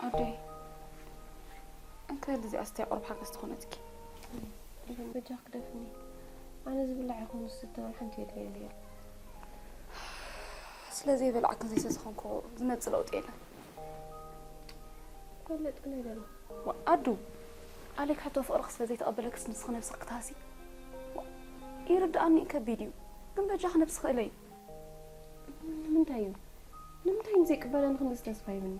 ኣደይ፣ እንክእል እዚኣ ስትያ ቁሩብ ሓገዝ ትኾነትኪ። ኢቨን በጃ ክደፍኒ። ኣነ ዝብላዕ ይኹን ዝስተ ወላ ሓንቲ የድልየኒ እያ። ስለ ዘይበላዕክን ዘይሰተኽን እኮ ዝመጽእ ለውጢ የለን። ፈለጥክን ኣይደለኹ። ዋ፣ ኣዱ፣ ኣሌክ ሕቶ ፍቕርኺ ስለ ዘይተቐበለክስ ንስኺ ነብስኺ ክትሃሲ? ዋ፣ ይርድኣኒ ከቢድ እዩ። ግን በጃኺ ነብስኺ እለይ። ንምንታይ እዩ? ንምንታይ ንዘይቅበለኒ ክንድዚ ተስፋ ይብኒ?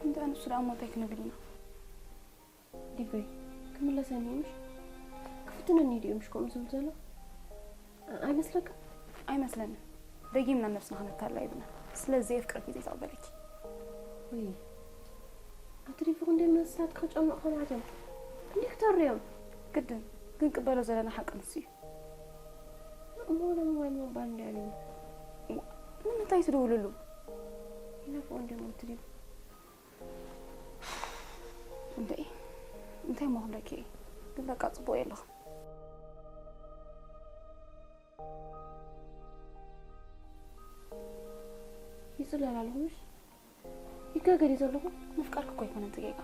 እንተ ንሱ ደኣ እሞ እንታይ ክንብል ኢና? ዲቨይ፣ ክምለሰኒ እዩ ምሽ? ክፍትነኒ ድዩ ምሽ ከምኡ ዝብል ዘሎ? ኣ-፣ ኣይመስለካ? ኣይመስለንን። ደጊምና ነብስና ከነታልላ ይብልና። ስለዚ የፍቅረኪ ዘይተቐበለኪ። ውይ፣ ኣቲ ዲቪ ክንደይ መሳት ክጨምቕ ከማት እዮም። ክንደይ ክተርዮም? ግድን፣ ግን ቅበሎ ዘለና ሓቂ ንሱ እዩ። እሞ ለምዋል ምባል እንዲ ኣልዩ። ንምንታይ ትድውልሉ? ይናፍቆ እንዲሞ ትድዩ? እንዴ፣ እንታይ እሞ ክብለኪ እየ? ግን በቃ ጽቡቕ የለኹም። ይጽለል ኣለኹ ምሽ? ይጋገ ድዩ ዘለኹ? ምፍቃርኪ እኮ ኣይኮነን እቲ ጌጋ።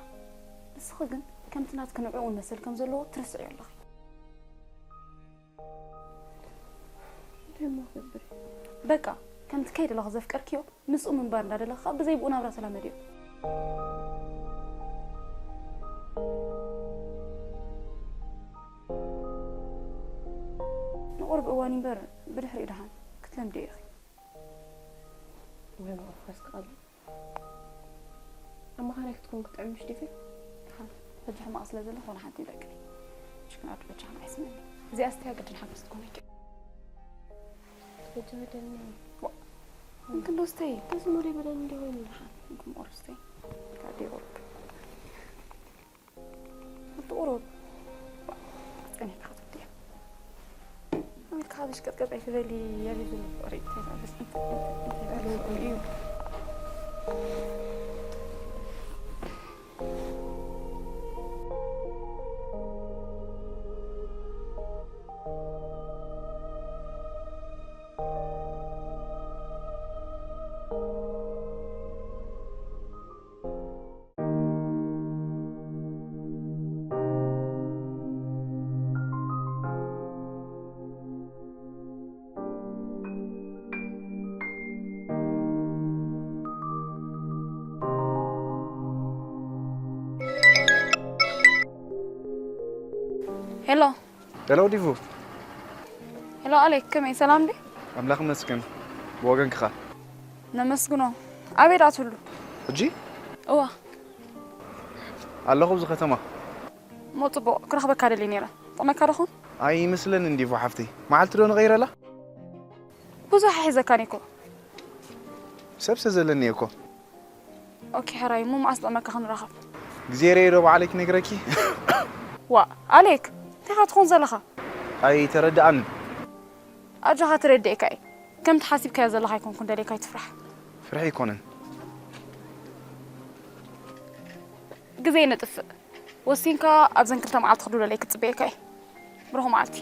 ንስኺ ግን ከምቲ ናትኪ ንዕኡ መሰል ከም ዘለዎ ትርስዕዮ ኣለኺ። እንታይ እሞ ክገብር? በቃ፣ ከምቲ ከይደለኺ ዘፍቀርክዮ ምስኡ ምንባር እንዳደለኻ ብዘይ ብኡ ናብራ ሰላም መድዮ። ንቑሩብ እዋን እምበር ብድሕሪኡ ደሓን ክትለምድዮ ኢኺ። ወይ መቐፈስ ክቐብል። ኣማኻሪ ክትኮን ክትጥዕም ምሽ ዲፈ? ደሓን፣ ሕጂ ሕማቕ ስለ ዘለኹ ዋላ ሓንቲ ይብለክን። ሽክና ኣዱ በጃ ሕማቕ ይስምዕኒ። እዚኣ ስትያ ግድን ሓገዝ ትኮነኪ። በጃ በደልኒ። ዋ፣ እንክንዶ ስተይ። ተዝመሪ በደል እንዲሆን። ደሓን፣ እንክም ኦር ስተይ። ካዲ ኦርክ። እቲ ቁሩብ ጸኒሕካ ክትወዲ እያ። ኣሜሪካ ሓብሽ ቀጥቀጥ ኣይትበሊ፣ ያሊ ዘሎ ፍቕሪ እንታይ ማለት እዩ? ሄሎ። ሄሎ ዲቡ። ሄሎ ኣሌክ፣ ከመይ፣ ሰላም ዲ? ኣምላኽ ይመስገን። ብወገንክኻ? ነመስግኖ። ኣበይ ደኣ ትህሉ? ሕጂ? እዋ። ኣለኹ ኣብዚ ከተማ። እሞ ጽቡቕ፣ ክረኽበካ ደልየ ነይረ። ጥቕመካ ዶ ኾን? ኣይመስለንን ዲቡ ሓፍተይ። መዓልቲ ዶ ንቐይረላ? ብዙሕ ኣይሕዘካን እኮ። ሰብ ስለ ዘለኒ እኮ። ኦኬ፣ ሕራይ፣ እሞ መዓስ ጥቕመካ ክንራኸብ? ግዜ ርእየ ዶ ባዕለይ ክነግረኪ? ዋ፣ ኣሌክ፣ እንታይ ኢኻ ትኾን ዘለኻ? ኣይተረድኣንን። ኣጆኻ፣ ተረዲኤካ እየ። ከምቲ ሓሲብካዮ ዘለኻ ኣይኮንኩን፣ ደልየካ ኣይትፍራሕ። ፍርሒ ኣይኮነን። ግዜ ነጥፍእ። ወሲንካ ኣብዘን ክልተ መዓልቲ ክድውለለይ ክጽበየካ እየ። ብሩኽ መዓልቲ።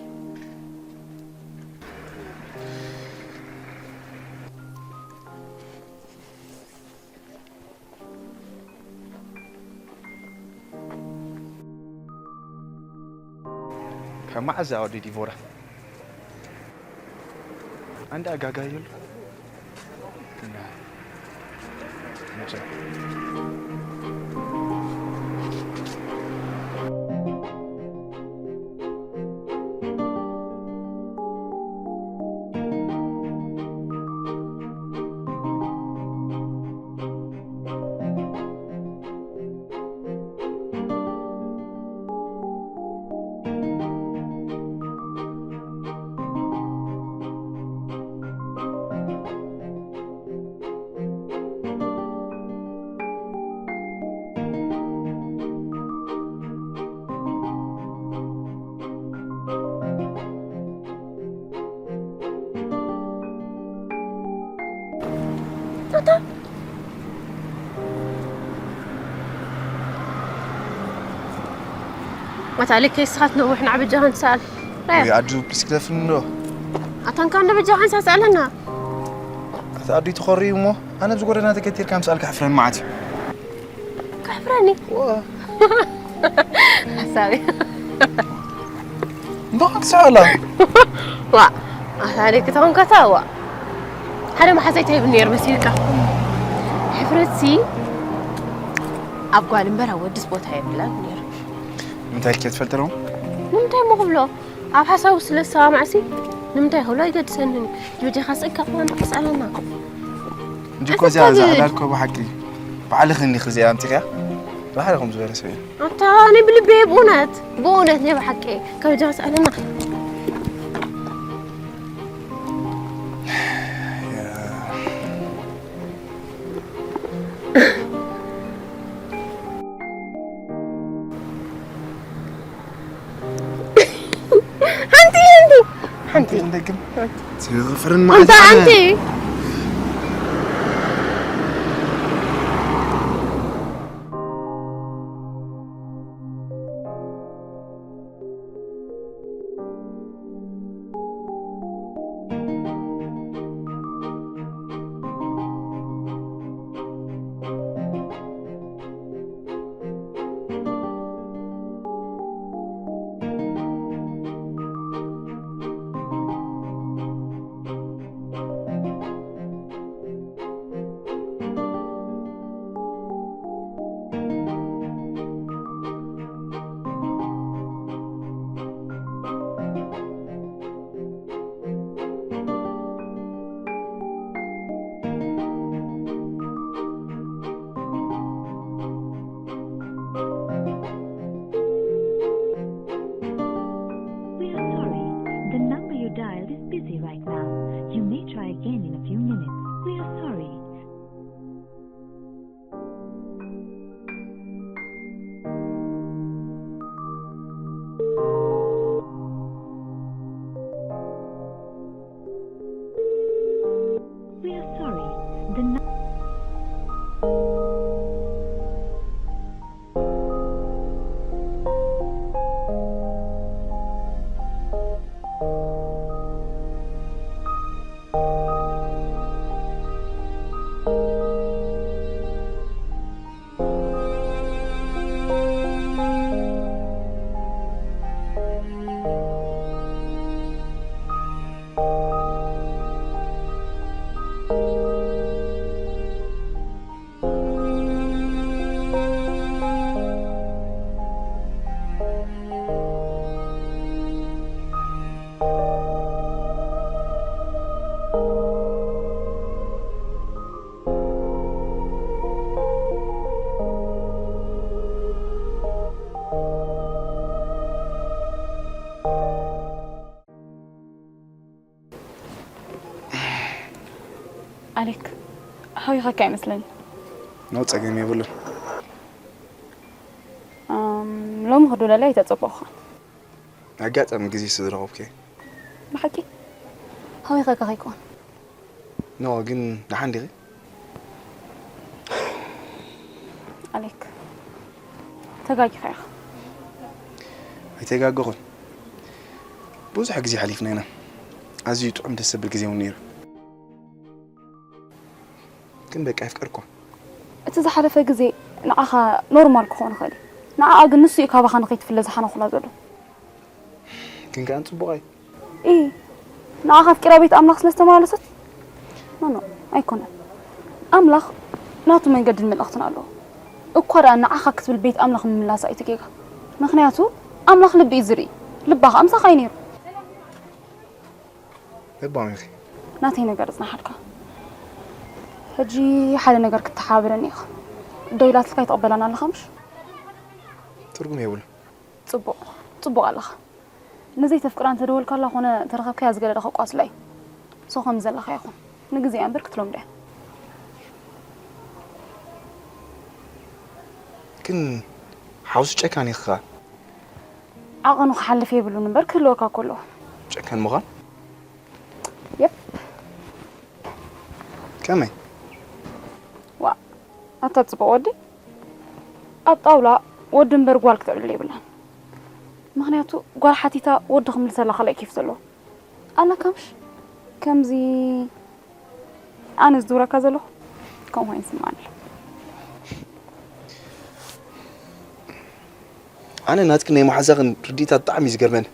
ካብ መዓዝ ኣወዲ ዲቮራ? ኣንድ ኣጋጋየሉ። ኣታ ኣሌክ፣ እስኻት ነዊሕ ንዓ በጃኻ ንሰኣል። ራያ። ወይ ኣዱ፣ ፕሊስ ግደፍኒ ዶ። ኣታ እንካ እንዶ በጃኻ ንሳ ስኣለና። ኣታ ኣዱ፣ ትኾሪ እሞ ኣነ ኣብዚ ጎደና ተገቲርካ ምሰኣልካ ሕፍረን መዓት እዩ። ከሕፍረኒ? ዋ። ሓሳዊ። እንዶ ክትስኣላ። ዋ፣ ኣታ ኣሌክ፣ ተኾንካታ፣ ዋ። ሓደ መሓዛይ ተሂብኒ ነይሩ መሲልካ። ሕፍረትሲ ኣብ ጓል እምበር ኣብ ወድስ ቦታ የብላን ነይሩ። ንምንታይ ኢልኪ ትፈልጢ ዶ? ንምንታይ እሞ ክብሎ? ኣብ ሓሳቡ ስለ ዝሰማማዕሲ ንምንታይ ክብሎ ኣይገድሰንን እዩ። በጃኻ ስእካ እኳ ንኽስኣለና። እንጂ እኮ እዚኣ እዛ ዕላል እኮ ብሓቂ ባዕልኺ እንዲኺ እዚኣ ኣምፂኽያ። ባዕልኹም ዝበለ ሰብ እዩ። ኣታ ኣነ ብልበየ ብእውነት፣ ብእውነት ናይ ብሓቂ ካብ በጃኻ ስኣለና። ሓንቲ፣ ሓንቲ፣ ሓንቲ። እንደግም። ዝኽፍርን እንታ ማለት ሓንቲ። We are sorry. The number you dialed is busy right now. You may try again in a few minutes. We are sorry. We are sorry. The nu- ኣሌክ፣ ሃዊኸካ ኣይመስለኒ። ኖ፣ ጸገም የብሉን። ኣም፣ ሎሚ ክድውለለይ ኣይተጸበኹኻን። ኣጋጣሚ ግዜ ስለ ዝረኸብኩ እየ። ብሓቂ? ሃዊኸካ ከይኮን። ኖ፣ ግን ደሓን ዲኺ? ኣሌክ፣ ተጋጊኻ ኢኻ። ኣይተጋገኹን። ብዙሕ ግዜ ሓሊፍና ኢና። ኣዝዩ ጥዑም ደስ ዘብል ግዜ እውን ነይሩ። ግን በቃ የፍቀርኳ። እቲ ዝሓለፈ ግዜ ንዓኻ ኖርማል ክኸውን ይኽእል እዩ። ንዓኣ ግን ንሱ እዩ ካባኻ ንኸይትፍለ ዝሓነኹላ ዘሎ። ግን ከኣ ጽቡቕ እዩ። ኢ፣ ንዓኻ ኣፍቂራ ቤት ኣምላኽ ስለ ዝተመላለሰት? ኖ፣ ኖ፣ ኣይኮነን። ኣምላኽ ናቱ መንገድን መልእኽትን ኣለዎ። እኳ ደኣ ንዓኻ ክትብል ቤት ኣምላኽ ምምላሳ እዩ እቲ ጌጋ። ምኽንያቱ ኣምላኽ ልቢ እዩ ዝርኢ። ልባ ኸኣ ምሳኻ እዩ ነይሩ። ለባም ኢኺ። ናተይ ነገር እጽናሓልካ። ሕጂ ሓደ ነገር ክተሓባበረኒ ኢኻ። ደው ኢላትልካ ኣይትቕበላን ኣለኻ ምሽ? ትርጉም የብሉን። ጽቡቕ፣ ጽቡቕ ኣለኻ። ንዘይተፍቅራ እንተደወልካላ ኮነ ተረኸብካያ ዝገደደ ከቋስላ እዩ። So ከም ዘለኻ ይኹን። ንግዜኣ እምበር ክትለምዶ እያ። ግን ሓውሲ ጨካን ኢኻ። ዓቐኑ ክሓልፍ የብሉን እምበር ክህልወካ እኮ ኣለዎ። ጨካን ምዃን? የፕ። ከመይ? ኣታ ጽቡቕ ወዲ፣ ኣብ ጣውላ ወዲ እምበር ጓል ክትዕልል የብላን። ምኽንያቱ ጓል ሓቲታ ወዲ ክምልሰላ ካልኣይ ኬፍ ዘለዎ። ኣላ ካምሽ ከምዚ ኣነ ዝድውረካ ዘለኹ ከምኡ ኮይኑ ይስምዓኒ ኣሎ። ኣነ ናትኪ ናይ መሓዛኽን ርዲእታ ብጣዕሚ እዩ ዝገርመኒ።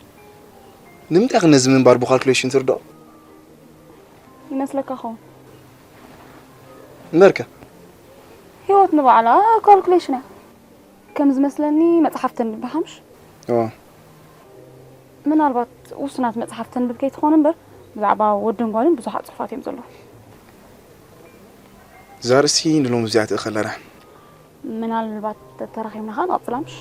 ንምንታይ ኸ ነዚ ምንባር ብካልኩሌሽን ትርድኦ? ይመስለካ ኸውን። እምበርከ? ህይወት ንባዕላ ካልኩሌሽን እያ። ከም ዝመስለኒ መጽሓፍ ተንብብ ሓምሽ? እዎ። ምናልባት ውሱናት መጽሓፍ ተንብብ ከይትኾን እምበር፣ ብዛዕባ ወድን ጓልን ብዙሓት ጽሑፋት እዮም ዘለዉ። እዛ ርእሲ ንሎሚ እዚኣ ትእኸለና። ምናልባት ተተራኺብና ኸኣ ንቐጽል ሓምሽ?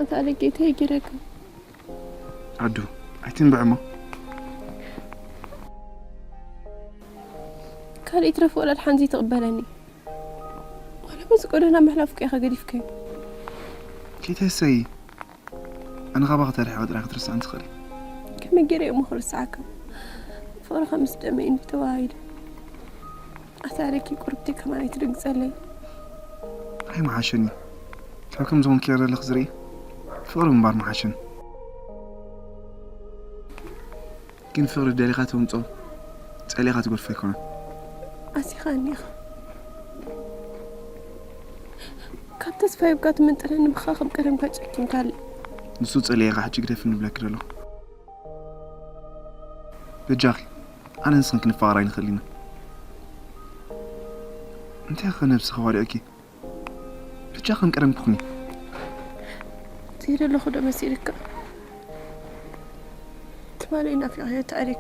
ኣታ ኣለ ጌታዬ ጌረካ። ኣዱ፣ ኣይትንብዕሞ። ካልእ ይትረፍ ወላ ሓንቲ ትቕበለኒ። ዋላ በዚ ጎደና ምሕላፍካ ኢኻ ገዲፍካዮ። ጌታዬ ሰይ፣ ኣነ ካባኺ ተርሒቐ ጥራይ ክትርስዕኒ ትኽእሊ። ከመይ ገይረ እየ እሞ ክርስዓካ? ፍቕርኻ ምስ ደመይ እንዲ ተዋሃሂደ። ኣታ ኣረኪ ቁርብቲ ከማን ኣይትድንግጸለይ። ኣይምሓሸን እዩ። ካብ ከምዚ ኮንኪ ኣለኺ ዝርኢ ፍቕሪ ምንባር ምሓሸን። ግን ፍቕሪ ደሊኻ ተምጾ ጸሊእኻ ትገድፎ ኣይኮነን። ኣሲኻ እኒኻ። ካብ ተስፋ ይብካ ትምንጥለኒ ብኻ ከም ቀደምካ ጨኪንካለይ። ንሱ ጸሊኤ ኢኻ ሕጂ ግደፍኒ ይብለኪ ዘለኹ። በጃኺ፣ ኣነ ንስኽን ክንፋቐር ኣይንኽእል ኢና። እንታይ ኸ ነብስኺ ወዲቕኪ? በጃኺ ከም ቀደምኪ ኩኒ። ዘይደለኹ ዶ መሲልካ? ትማሊ ናፊቐዮ ታሪክ።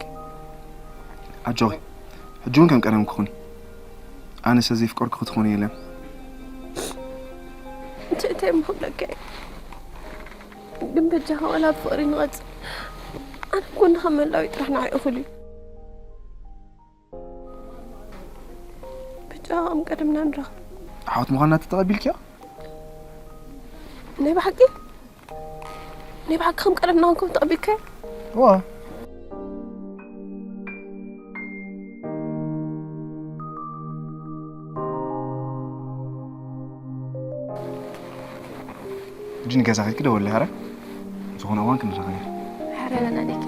ኣጆኺ፣ ሕጂ እውን ከም ቀደምኪ ኩኒ። ኣነ ሰብ ዘይፍቀርኩ ክትኾኒ የለን። እንታይ እንታይ እሞ ክብለካ እየ? ግን በጃኻ ዋላ ብፍቕሪ ንቐጽል። ኣነ ኣብ ጎንኻ ምህላወይ ጥራሕ ንዓይ እኹል እዩ። ቀደምና ንራኸብ። ኣሕዋት ምዃንና ተተቐቢልክዮ? ናይ ብሓቂ? ናይ ብሓቂ ከም ቀደምና ክንከውን ተቐቢልካዮ? እዋ። ሕጂ ንገዛ ከይድኪ ደውልለይ፣ ሓራይ? ዝኾነ እዋን ክንራኸብ ኢና። ሓራይ፣ በናለይኪ።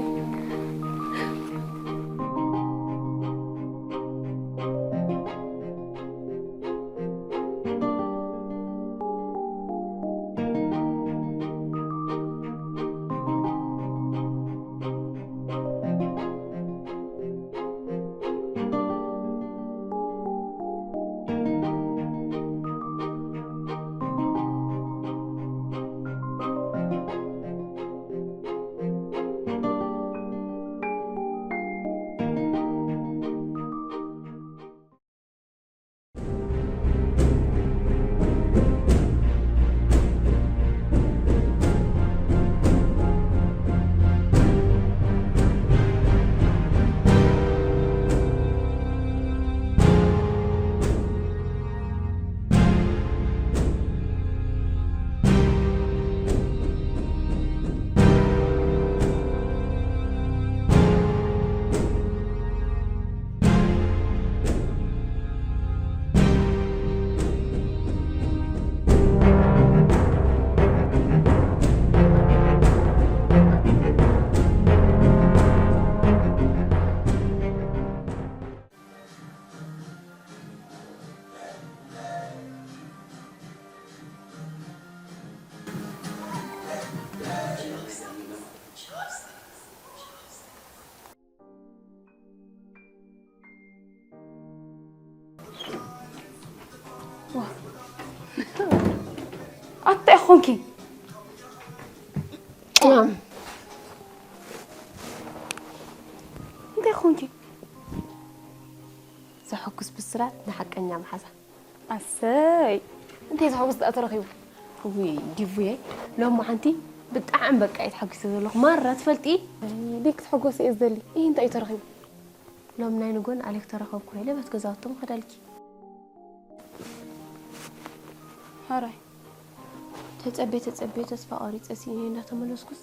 ኣታ ይኾንኪ? እንታይ ኾንኪ? ዘሐጉስ ብስራት ንሓቀኛ መሓዛ። ኣሰይ! እንታይ ዘሐጉስ ደኣ ተረኺቡ? ውይ፣ ዲቡየ፣ ሎማዓንቲ ብጣዕሚ በቃ እየ ተሓጒሰ ዘለኹ። ማራ ትፈልጢ? ደይ ክትሕጎሲ እየ ዝደሊ። እሂ፣ እንታይ እዩ ተረኺቡ? ሎም ናይ ንጎን ኣሌክ ተረኸብኩ ኢለ በት ገዛውቶም ኸዳልኪ። ሐራይ። ተጸቤ ተጸቤ ተስፋ ቆሪጸ ስኢነ እንዳተመለስኩስ፣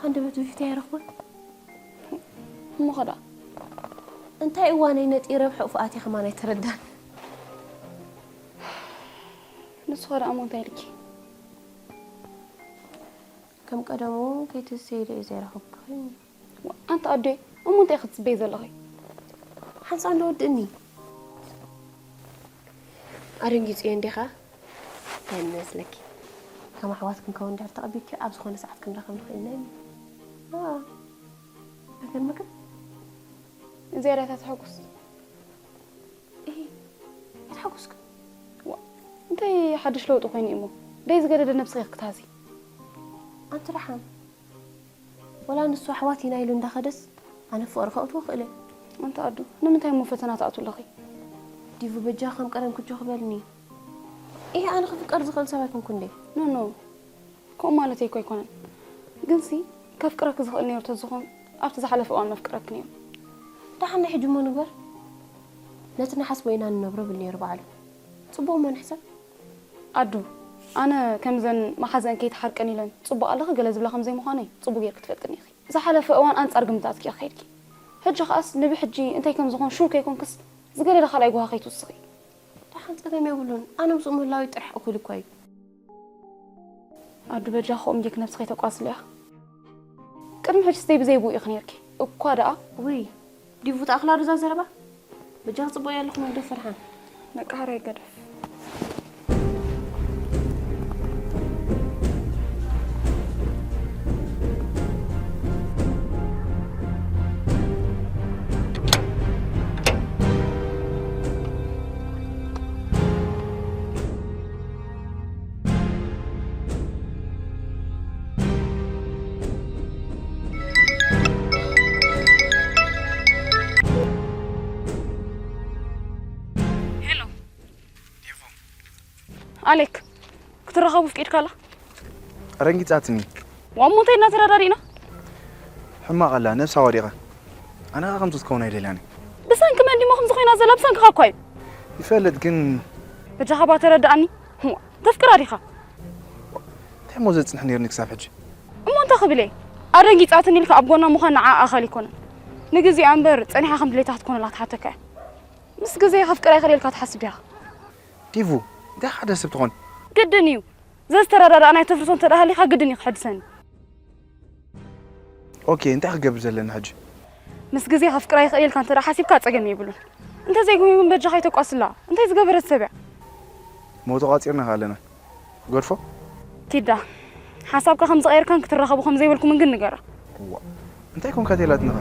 ሃንደበት ብፊት ኣይረኽቦን። እሞ ኸዳ? እንታይ እዋነይ ነጢረ ብሕቑፉ ኣትየ ከማን ኣይተረዳን። ንሱ ኸዳ እሞ እንታይ ኢልኪ? ከም ቀደሙ ከይትስእሊ እየ ዘይረኸብኩኺ። ዋ፣ ኣንቲ ኣዶይ፣ እሞ እንታይ ክትጽበዪ ዘለኺ? ሓንሳእ እንዶ ወድእኒ። ኣደንጊጽዮ እንዲኻ? እንታይ ይመስለኪ? ከም ኣሕዋት ክንከውን እንድሕር ተቐቢልኪ፣ ኣብ ዝኾነ ሰዓት ክንራኸብ ንኽእል ኢና ኢሉ። ዋ፣ ኣይገርመክን? እዚኣ ድያ እታ ተሐጉስ? እሂ፣ ኣይተሓጎስክን? ዋ፣ እንታይ ሓድሽ ለውጢ ኮይኑ እዩ እሞ? ደይ ዝገደደ ነብስኺ ክትሃሲ። ኣንቲ ደሓን። ወላ ንሱ ኣሕዋት ኢና ኢሉ እንዳኸደስ፣ ኣነ ፍቕሪ ከእትዎ ክእል እየ። ኣንቲ ኣዱ፣ ንምንታይ እሞ ፈተና ትኣትዉ ኣለኺ? ዲቡ በጃ ከም ቀደም ክጆ ክበልኒ። እሂ፣ ኣነ ክፍቀር ዝኽእል ሰብ ኣይኮንኩን ድየ? ኖ፣ ኖ። ከምኡ ማለተይ እኮ ኣይኮነን። ግንሲ፣ ከፍቅረኪ ዝኽእል ነይሩ ተዝኾን፣ ኣብቲ ዝሓለፈ እዋን መፍቅረኪ ነይሩ። ደሓን ናይ ሕጂ እሞ ንግበር። ነቲ ንሓስቦ ኢና ንነብሮ ብል ነይሩ ባዕሉ። ጽቡቕ እሞ ንሕሰብ። ኣዱ፣ ኣነ ከምዘን መሓዘን ከይትሓርቀን ኢለን ጽቡቕ ኣለኺ ገለ ዝብላ ከም ዘይምዃነይ ጽቡቕ ጌርኪ ትፈልጥኒ ኢኺ። ዝሓለፈ እዋን ኣንጻር ግምታት ኢኺ ከይድኪ። ሕጂ ኸኣስ ንብሕጂ እንታይ ከም ዝኾን ሹር ከይኮንክስ ዝገደደ ካልኣይ ጓሃ ከይትውስኺ። ደሓን ጸገም የብሉን። ኣነ ምስኡ ምህላወይ ጥራሕ እኹል እኳ እዩ። ኣዱ በጃ ኸኦም ጌክ ነብስኺ ተቋስልያ። ቅድሚ ሕጂ ስተይ ብዘይ ብኡ ኢኺ ነይርኪ። እኳ ደኣ። ውይ፣ ዲቡ ተኣኽላ ዶ እዛ ዘረባ? በጃ ክጽበዮ ኣለኹ መግደፍ ፈርሓን። ነቃ ሓራይ ገደፍ። ሄሎ። ዴቮ። ኣሌክ፣ ክትራኸቡ ፍቂድካ ኣላ? ረንጊጻትኒ። ዋሞ እንታይ እናተረዳዲእና? ሕማቕ ኣላ፣ ነብሳ ወዲቓ። ኣነ ኸኣ ከምዚ ክትከውን ኣይደልያን እየ። ብሰንኪ መን ዲሞ ከምዚ ኮይና ዘላ? ብሰንክኻ እኳ እዩ። ይፈልጥ ግን በጃኻ ባ ተረድኣኒ። እዋ፣ ተፍቅራ ዲኻ? እንታይ እሞ ዘጽንሕ ነይርኒ ክሳብ ሕጂ? እሞ እንታይ ክብል እየ? ኣደንጊጻትኒ ኢልካ ኣብ ጎና ምዃን ንዓ ኣኻል ኣይኮነን። ንግዜኣ እምበር ጸኒሓ ከም ድሌታ ክትኮነላ ትሓተካ እያ። ምስ ግዜ ከፍቅራ ይኽእል ኢልካ ትሓስብ ዲኻ? ዲቡ፣ እንታይ ሓደ ሰብ ትኾን? ግድን እዩ። ዘዝተረዳዳእናዮ ተፍርሶ እንተ ደኣ ሃሊኻ ግድን እዩ ክሕድሰኒ። ኦኬ፣ እንታይ ክገብር ዘለና ሕጂ? ምስ ግዜ ከፍቅራ ይኽእል ኢልካ እንተ ደኣ ሓሲብካ ጸገም የብሉን። እንተ ዘይኮይኑ ግን በጃኻ ኣይተቋስላ። እንታይ ዝገበረት ሰብ እያ? ሞቶ ቋጺርና ከ ኣለና። ክገድፎ? ኪዳ፣ ሓሳብካ ከም ዝቐየርካን ክትራኸቡ ከም ዘይበልኩምን ግን ንገራ። እዋ፣ እንታይ ኮንካ ተላትንኻ?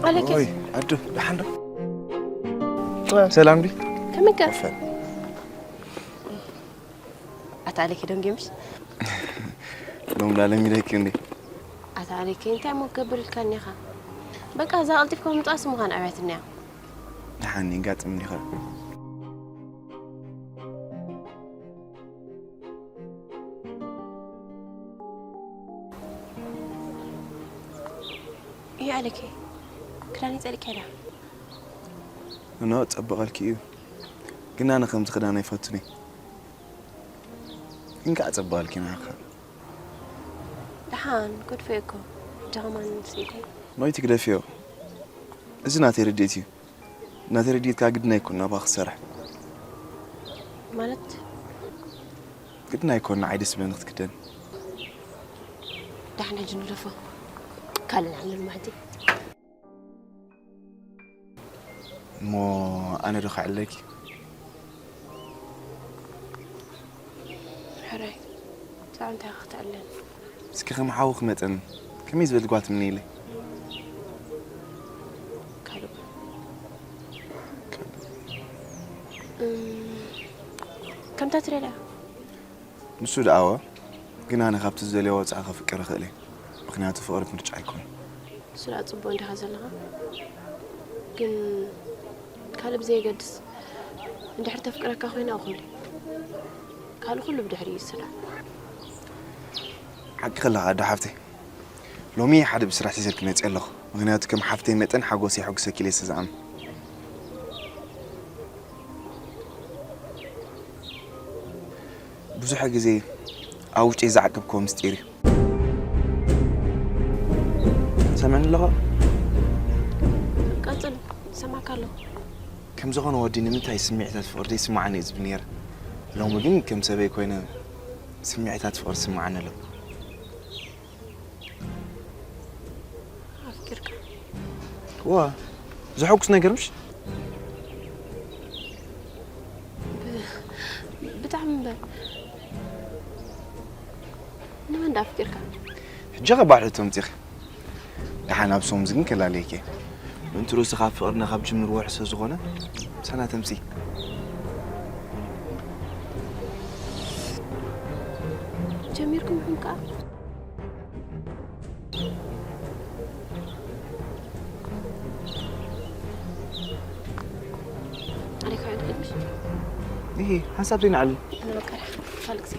ኣለኬ። ኦይ፣ ኣዱ፣ ደሓን ዶ? እ። ሰላም ዲ? ከመይ ከ? ወፈን። ኣታ ኣለኬ ደንጊ ምሽ? ሎም ላለም ኢለኪ እንዴ? ኣታ ኣለኬ፣ እንታይ እሞ ክገብር ኢልካ እኒኻ? በቃ፣ እዛ ቀልጢፍካ ምምጣስ ምዃን ኣብያት እኒያ። ደሓን፣ ይጋጥም እንዲኻ። እዩ ኣለኬ፣ ክዳን ይጸልክ ያዳ። እኖ፣ ጸብቐልኪ እዩ። ግን ኣነ ከምዚ ክዳን ኣይፈቱን እየ። ግን ከኣ ጸብቐልኪ ንዓኻ። ደሓን፣ ገድፎ እኮ። ጃማን ስኢለይ። ኖይቲ ግደፍዮ። እዚ ናተይ ርድኢት እዩ። ናተይ ርድኢት ከኣ ግድን ኣይኮን ናባኻ ክሰርሕ። ማለት? ግድን ኣይኮን ንዓይ ደስ ዝብለኒ ክትክደን። ደሓን ሕጂ ንለፎ። ካልእ ንዓሉ ንማዕቲ። እሞ ኣነ ዶ ከዕልለኪ? ሕራይ፣ ብዛዕባ እንታይ ኢኻ ክትዕልለኒ? እስኪ ከም ሓውኺ መጠን ከመይ ዝበለት ጓል ትምነይለይ? ካልእ። እም፣ ከምታ ትደልያ። ንሱ ደኣወ፣ ግን ኣነ ካብቲ ዝደልዮ ወጻኢ ከፍቅር እኽእል እየ። ምኽንያቱ ፍቕሪ ምርጫ ኣይኮነን። ንሱ ደኣ ጽቡቕ እንዲኻ ዘለኻ። ግን ካልእ ብዘየገድስ፣ እንድሕር ተፍቅረካ ኮይና እኹል እዩ። ካልእ ኩሉ ብድሕሪ እዩ ዝስራዕ። ሓቂ ከለኻ ኣዶ ሓፍተይ። ሎሚ ሓደ ብስራሕ ሒዘልኪ መፅየ ኣለኹ። ምኽንያቱ ከም ሓፍተይ መጠን ሓጎስ የሐጉሰኪ ኢለ ስለ ዝኣምን። ብዙሕ ግዜ ኣብ ውሽጠይ ዝዓቀብክዎ ምስጢር እዩ። ሰምዕኒ ኣለኻ? ቀጽል፣ ሰማዕካ ኣለኹ። ከም ዝኾነ ወዲ ንምንታይ ስምዒታት ፍቕሪ ዘይስምዓኒ እዩ ዝብል ነይረ። ሎሚ ግን ከም ሰበይ ኮይነ ስምዒታት ፍቕሪ ይስምዓኒ ኣሎ። ኣፍቂርካ? ዋ፣ ዘሐጉስ ነገር ምሽ? ብ-፣ ብጣዕሚ እምበር። ንመን ደኣ ኣፍቂርካ? ሕጂ ከባድ ሕቶ ኣምጺእኺ። ደሓን ኣብ ሶምዚ ግን ከላለየኪ እየ። ምእንቲ ርእሱ ካብ ፍቕርና ካብ ጅምር ወርሒ ስለ ዝኾነ፣ ምሳና ተምሲ። ጀሚርኩም ኢኹም ከኣ? ኣሪኻ ዕድል ምሽ? ይሄ ሓንሳብ ዘይንዓሉ። ኣነ በቃ ካልእ ግዜ።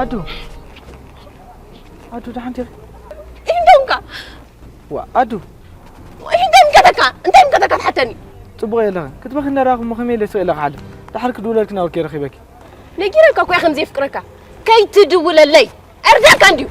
ኣዱ ኣዱ ደሓን ዲኺ? ይህደምካ። ዋ ኣዱ። ይህደምከተካ እንታይ ምከተካ ትሓተኒ? ጽቡቕ የለኽን ክትበኺ እናረኣኹ እሞ ከመይ ኢለ ስቕ ኢለ ክሓልፍ? ደሓር ክድውለልኪ ናበይ ከይረኺበኪ? ነጊረካ እኮ እየ ከም ዘየፍቅረካ። ከይትድውለለይ። ኣርዳእካ እንድዩ።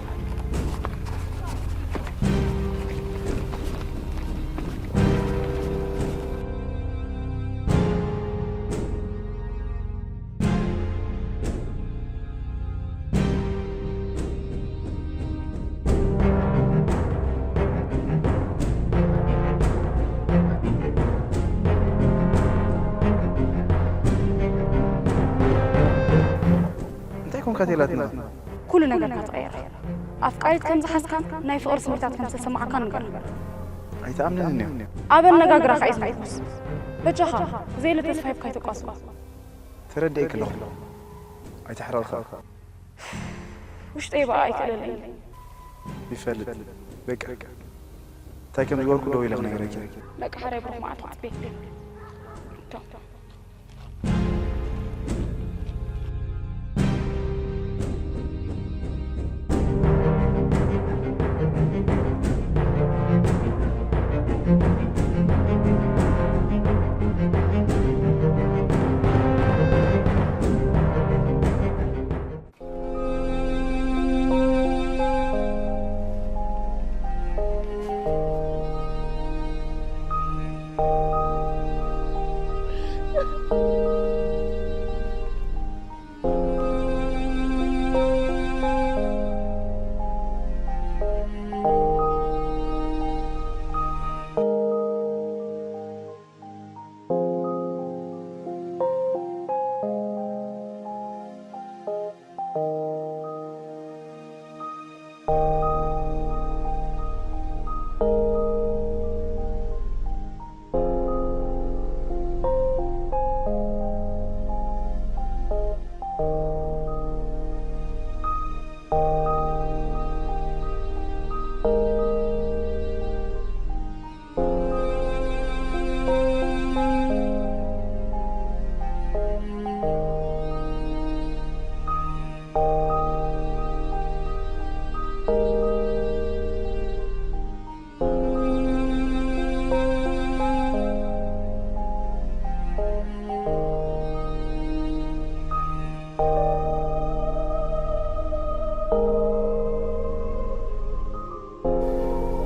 እንታይ ኮንካ ቴላትና? ኩሉ ነገርካ ተቐየረ። ኣፍቃሪት ከም ዝሓዝካን ናይ ፍቕሪ ስሜታት ከም ዝተሰማዓካን ንገር። ኣይትኣምንን እያ። ኣብ ኣነጋግራኻ እዩ ዝምርኮስ። በጃኻ፣ ዘይለ ተስፋ ሂብካ ኣይተቋስዋ። ተረዲኤኪ ኣለኹ። ኣይተሕርቕኻ። ውሽጠይ በኣ ኣይክእለለይ። ይፈልጥ። በቃ። እንታይ ከም ዝገርኩ ደው ኢለ ክነግረኪ። በቃ፣ ሓራይ ብሩኽ መዓልቲ ክትቤት።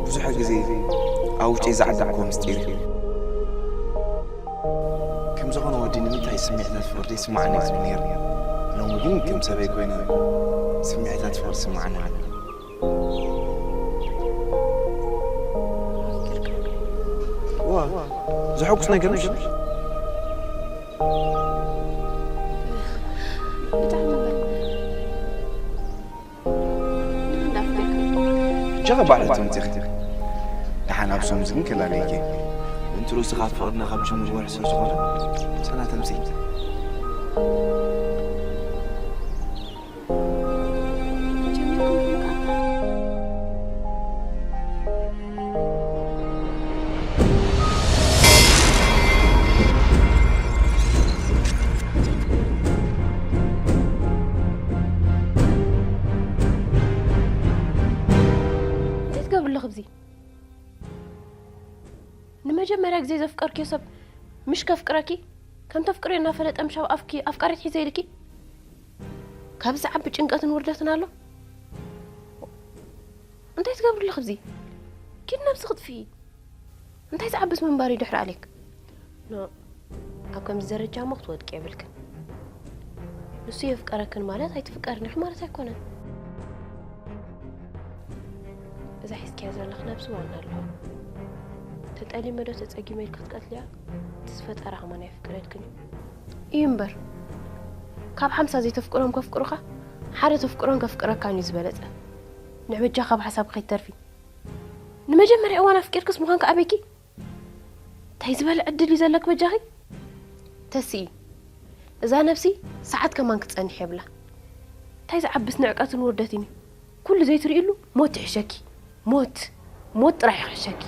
ብዙሕ ግዜ ኣብ ውሽጠይ ዝዓደቕክዎ ምስጢር እዩ። ከም ዝኾነ ወዲ ንምንታይ ስምዒታት ፍቕሪ ዘይስምዓኒ እዩ ዝብል ነይሩ። ሎሚ ግን ከም ሰበይ ኮይነ ስምዒታት ፍቕሪ ይስምዓኒ ኣሎ። ዋ፣ ዘሐጉስ ነገር ምሽ? ብጣዕሚ እባ። ንመን ደኣ ፍቒርካ? ብጃኻ ባዕልኻ ትምጽእ ኢኺ። ደሓን ኣብ ሶምዚ ግን ከላለየኪ። ምእንቲ ርእስኻ ፍቕርና ካብ ጅምር ወርሒ ስለ ዝኾነ፣ ሰላ ተምጽእ። ጀሚርኩም ከኣ? እንታይ ትገብሪ ኣለኺ ኣብዚ? ንመጀመርያ ግዜ ዘፍቀርክዮ ሰብ ምሽ ከፍቅረኪ፣ ከም ተፍቅርዮ እናፈለጠ ምሽ ኣብ ኣፍኪ ኣፍቃሪት ሒዘ ኢልኪ? ካብዚ ዝዓቢ ጭንቀትን ውርደትን ኣሎ? እንታይ ትገብሪ ኣለኺ ኣብዚ? ኪድ ነብሲ ክጥፍኢ። እንታይ ዝዓብስ ምንባር እዩ ድሕሪ ኣሌክ? ኖ፣ ኣብ ከምዚ ደረጃ እሞ ክትወድቂ የብልክን። ንሱ የፍቀረክን ማለት ኣይትፍቀርን ኢኺ ማለት ኣይኮነን። እዛ ሒዝክያ ዘለኺ ነብሲ ዋና ኣለዋ። ተጠሊመ ዶ ተጸጊመ ኢልኪ ክትቀትልያ? እቲ ዝፈጠራ ከማን ኣየፍቅረልክን እዩ። እዩ እምበር፣ ካብ ሓምሳ ዘይተፍቅሮም ከፍቅሩኻ፣ ሓደ ተፍቅሮን ከፍቅረካን እዩ ዝበለጸ። ንዕ በጃኻ ብሓሳብ ከይትተርፊ። ንመጀመርያ እዋን ኣፍቂርክስ ምዃንኪ ኣበይኪ? እንታይ ዝበለ ዕድል እዩ ዘለኪ በጃኺ? ተስኢ፣ እዛ ነብሲ ሰዓት ከማን ክትጸንሕ የብላ። እንታይ ዝዓብስ ንዕቀትን ውርደትን እዩ? ኩሉ ዘይትርእይሉ ሞት ይሕሸኪ። ሞት፣ ሞት ጥራሕ ይሕሸኪ።